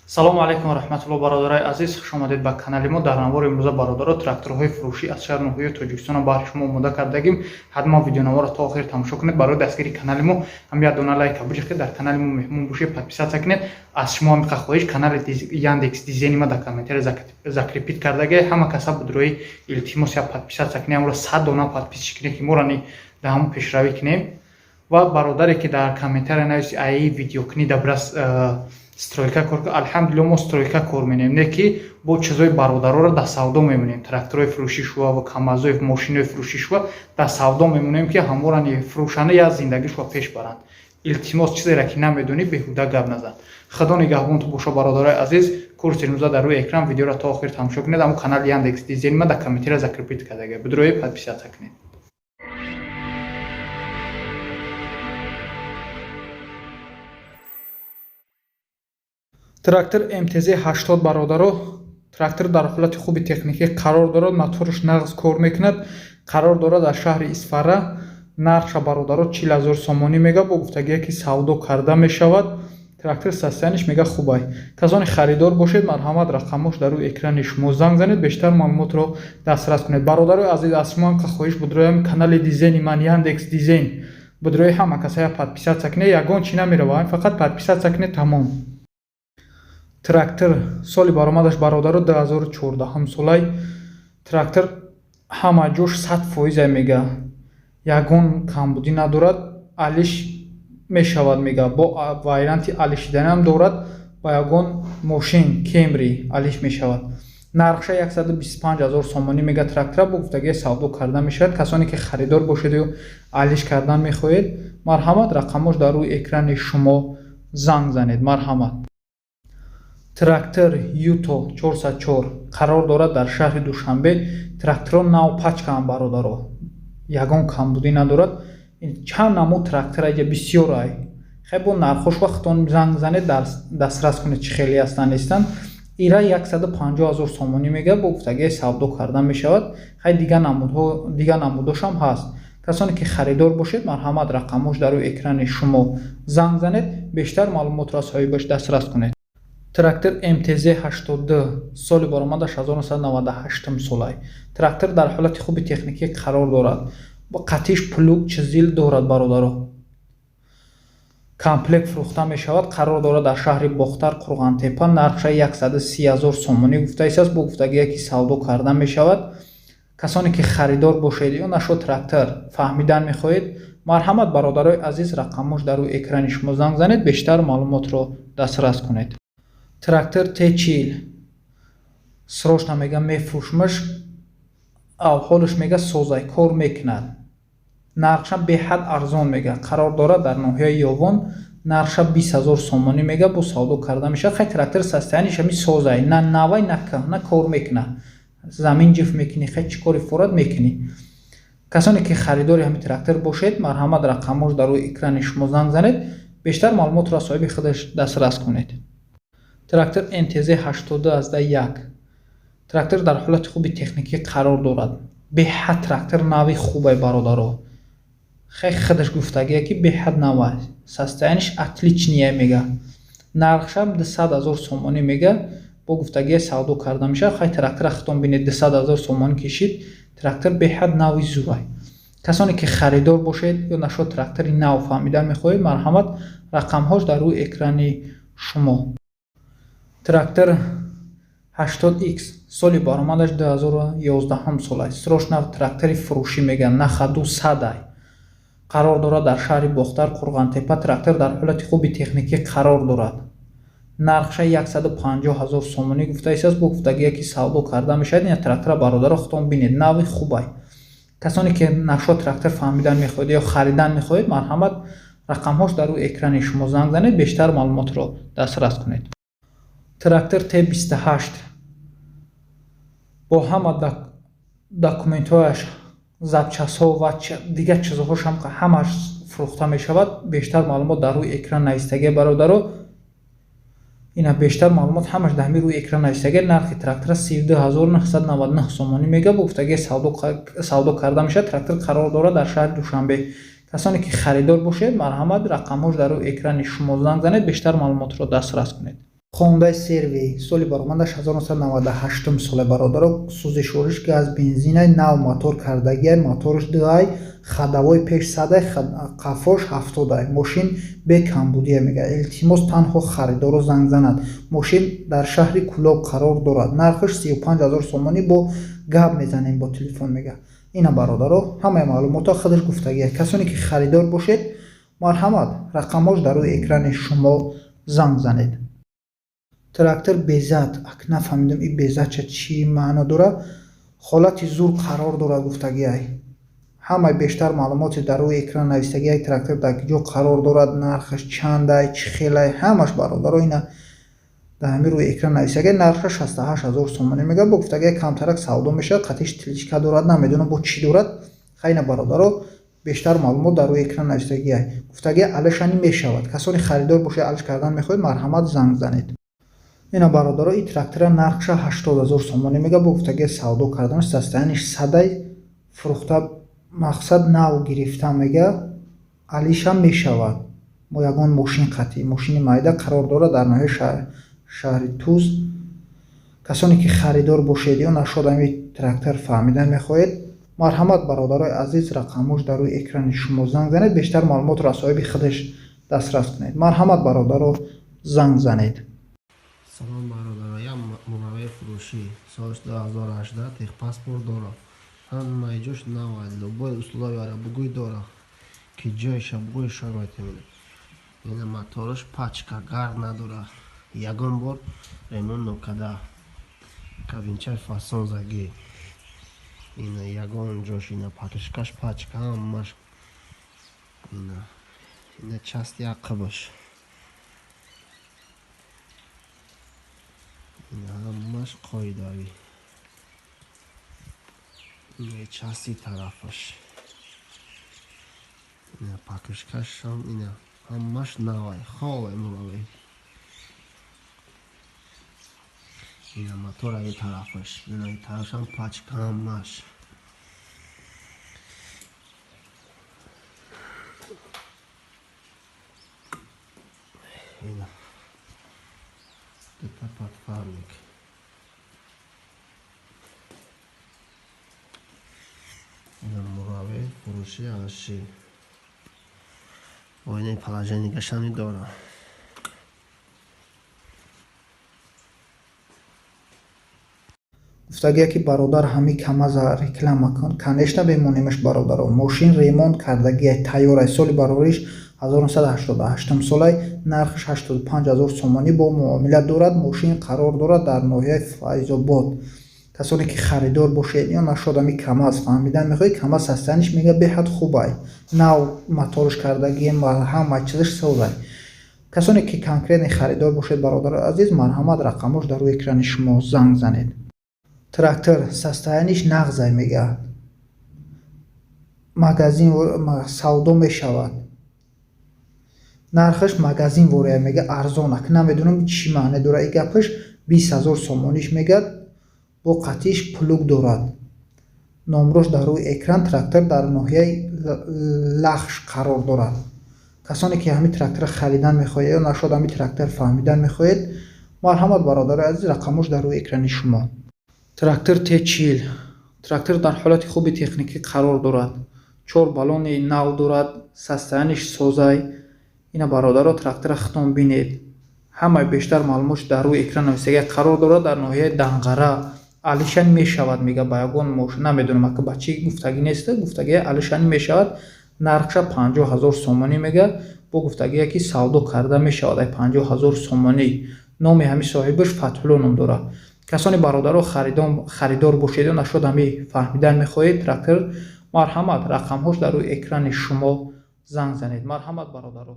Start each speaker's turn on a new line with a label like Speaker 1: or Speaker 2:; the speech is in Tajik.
Speaker 1: Салому алайкум ва раҳматулло, бародарои азиз, хуш омадед ба канали мо. Дар навори имрӯза, бародаро, тракторҳои фурӯшӣ аз шаҳр ноҳияи Тоҷикистонро баҳри шумо омода кардагим. Ҳатман видеонаворро то охир тамошо кунед. Барои дастгири канали мо ҳам як дона лайка биҷиқед, дар канали мо меҳмон бошед, подписаться кунед. Аз шумо ҳам иқа хоҳиш: канали Яндекс Дизени ма дар комментария закрепить кардагӣ, ҳама каса будрои, илтимос, я подписаться кунед, ҳамро 100 дона подписчик кунед, ки моро дар ҳамон пешравӣ кунем. Ва бародаре ки дар комментария нависи, аи видеокунӣ дабрас стройка кор, алҳамдулилло, мо стройка кор менем, не ки бо чизои бародароро дар савдо мемонем. Тракторҳои фурӯшӣ шува ва камазои мошинои фурӯшӣ шува дар савдо мемонем, ки ҳамворани фурӯшанда як зиндагишро пеш баранд. Илтимос, чизеро ки намедонӣ, беҳуда гап назан. Худо нигаҳбонту боша, бародарои азиз. Курси имрӯза дар рӯи экран, видеоро то охир тамошо кунед. Ҳамун канали Яндекс Дизели ма дар комментария закрепить кардага, бидрои подписаться кунед. Трактор МТЗ 80, бародаро. Трактор дар ҳолати хуби техникӣ қарор дорад, мотораш нағз кор мекунад. Қарор дорад дар шаҳри Исфара. Нархша, бародаро, 40 000 сомонӣ мега, бо гуфтагие ки савдо карда мешавад. Трактор состояние ш мега хубай. Касоне харидор бошед, марҳамат, рақамош дар рӯи экрани шумо, занг занед, бештар маълумотро дастрас кунед. Бародарои азиз, аз шумо ҳам хоҳиш будроям, канали дизени ман, Яндекс Дизен, будрои ҳама касая подписаться кунед. Ягон чи намерава, фақат подписаться кунед, тамом. Трактор соли баромадаш, бародаро, 2014 солай. Трактор ҳама ҷош 100%-а мега, ягон камбудӣ надорад. Алиш мешавад мега, бо варианти алишиданам дорад, ба ягон мошин Кемри алиш мешавад. Нархша 125 000 сомонӣ мега трактора, бо гуфтагии савдо карда мешавад. Касоне ки харидор бошеду алиш кардан мехоҳед, марҳамат, рақамош дар рӯи экрани шумо, занг занед, марҳамат. Трактор Юто 404 қарор дорад дар шаҳри Душанбе. Тракторо нав пачкаам, бародаро, ягон камбудӣ надорад. Чанд намуд трактор аҷа бисёр ай. Хай, бо нархош вақтон занг занед, дастрас кунед, чӣ хеле ҳастанд, нестанд. Ира 150 000 сомонӣ мега, бо гуфтагии савдо карда мешавад. Хай, дигар намудҳо, дигар намудошам ҳаст. Касоне ки харидор бошед, марҳамат, рақамош дар рӯи экрани шумо, занг занед, бештар маълумотро аз соҳибаш дастрас кунед. Трактор МТЗ 82, соли баромадаш 1998 солай. Трактор дар ҳолати хуби техникӣ қарор дорад, қатиш плуг чизил дорад, бародаро. Комплект фурӯхта мешавад. Қарор дорад дар шаҳри Бохтар, Қурғантепа. Нархша 130 000 сомонӣ гуфтаистааст, бо гуфтагие ки савдо карда мешавад. Касоне ки харидор бошед ё нашо трактор фаҳмидан мехоҳед, марҳамат, бародарои азиз, рақамош дар рӯи экрани шумо, занг занед, бештар маълумотро дастрас кунед. Трактор Т40 срочно мега мефурӯшмаш, авҳолаш мега созай, кор мекунад. Нархша беҳад арзон мега. Қарор дорад дар ноҳияи Ёвон. Нархша 20 000 сомонӣ мега, бо савдо карда мешавад. Хай, трактор состояние ш ҳами созай, на навай, на кӯҳна, кор мекунад, замин ҷиф мекунӣ, хай, чӣ кори форад мекунӣ. Касоне ки харидори ҳамин трактор бошед, марҳамат, рақамош дар рӯи экрани шумо, занг занед, бештар маълумотро аз соҳиби худаш дастрас кунед. Трактор МТЗ 82 1. Трактор дар ҳолати хуби техникӣ қарор дорад. Беҳад трактор нави хубай, бародаро. Хай, худаш гуфтагие ки беҳад навай, состояние ш отличный мега. Нархшам 200 000 сомонӣ мега, бо гуфтагие савдо карда мешавад. Хай, трактора худтон бинед, 200 000 сомонӣ кишид. Трактор беҳад нави зурай. Касоне ки харидор бошед ё нашо трактори нав фаҳмидан мехоҳед, марҳамат, рақамҳош дар рӯи экрани шумо. Трактор 80X, соли баромадаш 2011 сола. Срочно трактори фурӯшӣ мегӯянд, на ходу садай. Қарор дорад дар шаҳри Бохтар, Қурғантепа. Трактор дар ҳолати хуби техникӣ қарор дорад. Нархша 150 000 сомонӣ гуфтаистааст, бо гуфтагие ки савдо карда мешавад. Ин трактора, бародаро, худтон бинед, нави хубай. Касоне ки нашо трактор фаҳмидан мехоҳед ё харидан мехоҳед, марҳамат, рақамҳош дар рӯи экрани шумо, занг занед, бештар маълумотро дастрас кунед. Трактор Т28 бо ҳама документҳояш, запчастҳо ва дигар чизҳошам ҳамаш фурӯхта мешавад. Бештар маълумот дар рӯи экран навистагия, бародаро. Ина, бештар маълумот ҳамаш дар ҳамин рӯи экран навистагия. Нархи трактора 32 999 сомонӣ мега, бо гуфтагия савдо карда мешавад. Трактор қарор дорад дар шаҳри Душанбе. Касоне ки харидор бошед, марҳамат, рақамҳош дар рӯи экрани шумо, занг занед, бештар маълумотро дастрас кунед. Хондаи Сервей, соли баромадаш 1998 соле, бародаро. Сӯзишвориш газ, бензинай, нав мотор кардагиай, моторш дуай, ходовой пеш 100-ай, қафош 70-ай. Мошин бе камбудия, мега. Илтимос, танҳо харидоро занг занад. Мошин дар шаҳри Кӯлоб қарор дорад. Нархаш 35 ҳазор сомонӣ, бо гап мезанем бо телефон, мега. Ина, бародаро, ҳамаи маълумотҳо худаш гуфтагия. Касоне ки харидор бошед, марҳамат, рақамҳош дар рӯи экрани шумо, занг занед. Трактор безад, ак нафаҳмидам, и безадча чӣ маъно дорад. Ҳолати зур қарор дорад, гуфтагиай. Ҳамаи бештар маълумоти дар рӯи экран навистагиай. Трактор дар ҷо қарор дорад, нархаш чандай, чӣ хелай, ҳамаш, бародаро, ина дар ҳамин рӯи экран навистагиай. Нархаш 68 ҳазор сомонӣ мега, бо гуфтагиай камтарак савдо мешавад. Қатиш тележка дорад, намедонам, бо чӣ дорад. Хайна, бародаро, бештар маълумот дар рӯи экран навистагиай. Гуфтагиай, алишани мешавад. Касоне харидор бошед, алиш кардан мехоҳед, марҳамат, занг занед. Ина, бародаро, и трактора нархша 80 ҳазор сомонӣ мега, бо гуфтагиай савдо карданаш. Состояние ш садай, фурӯхта мақсад нав гирифта, мега, алишам мешавад. Мо ягон мошин қатъӣ, мошини майда, қарор дорад дар ноҳияи шаҳри Туз. Касоне ки харидор бошед ё нашод ҳами трактор фаҳмидан мехоҳед, марҳамат, бародарои азиз, рақамҳош дар рӯи экрани шумо, занг занед, бештар маълумотро аз соҳиби худаш дастрас кунед. Марҳамат, бародаро, занг занед.
Speaker 2: Салом, бародаро, як муравей фурӯшӣ, соли 2018, техпаспорт дорам, ҳамаи ҷош нав, любой условия ра бугӯй дорам, ки ҷойша бугӯй шо метавонем. Ина мотораш пачка, гард надора, ягон бор ремонт нокарда, кабинчаи фасон-загӣ, ина ягон ҷош, ина покрышка ш пачка, ҳамаш, ина части ақибаш, ина ҳамаш қоидавӣ, ина части тарафаш, ина покрышка шам, ина ҳамаш навай, ховай муравей. Ина мотора и тарафаш, ина и тарафшам пачка, ҳамаш. Ина дута подфарник. Ина муравей фурӯшӣ аши, оинаи положение гашани дорам.
Speaker 1: Гуфтагия ки бародар, ҳами камаза реклама кун. Конечно, бемонемаш, бародаро. Мошин ремонт кардагиай, тайёрай, соли барориш 1988 солай, нархаш 85 ҳазор сомонӣ, бо муомила дорад. Мошин қарор дорад дар ноҳияи Файзобод. Касоне ки харидор бошед ё нашод ҳами камаз фаҳмидан мехоҳед, камаз состояние ш, мега, беҳад хубай, нав моторш кардагием ва ҳама чизаш созай. Касоне ки конкретный харидор бошед, бародарои азиз, марҳамат, рақамҳош дар рӯи экрани шумо, занг занед. Трактор состояние ш нағзай, мега, магазин савдо мешавад. Нархаш магазин вория, мега, арзон, ак намедонам, чӣ маъне дорад и гапаш. 20 ҳазор сомониш мегӯяд, бо қатиш плуг дорад. Номрош дар рӯи экран. Трактор дар ноҳияи Лахш қарор дорад. Касоне ки ҳамин трактора харидан мехоҳед ё нашод ҳамин трактор фаҳмидан мехоҳед, марҳамат, бародарои азиз, рақамҳош дар рӯи экрани шумо. Трактор Т40. Трактор дар ҳолати хуби техникӣ қарор дорад, чор баллони нав дорад, состояние ш созай. Ина, бародаро, трактора худтон бинед, ҳамаи бештар маълумотш дар рӯи экран нависага. Қарор дорад дар ноҳияи Данғара. Алишани мешавад, мега, ба ягон мошин, намедонам, ака ба чӣ гуфтагӣ нест, гуфтагия алишани мешавад. Нархша 50 ҳазор сомонӣ мега, бо гуфтагие ки савдо карда мешавад ай 50 ҳазор сомонӣ. Номи ҳамин соҳибаш Фатҳулло ном дорад. Касоне, бародаро, харидор бошед ё нашод ҳами фаҳмидан мехоҳед трактор, марҳамат, рақамҳош дар рӯи экрани шумо, занг занед. Марҳамат, бародаро.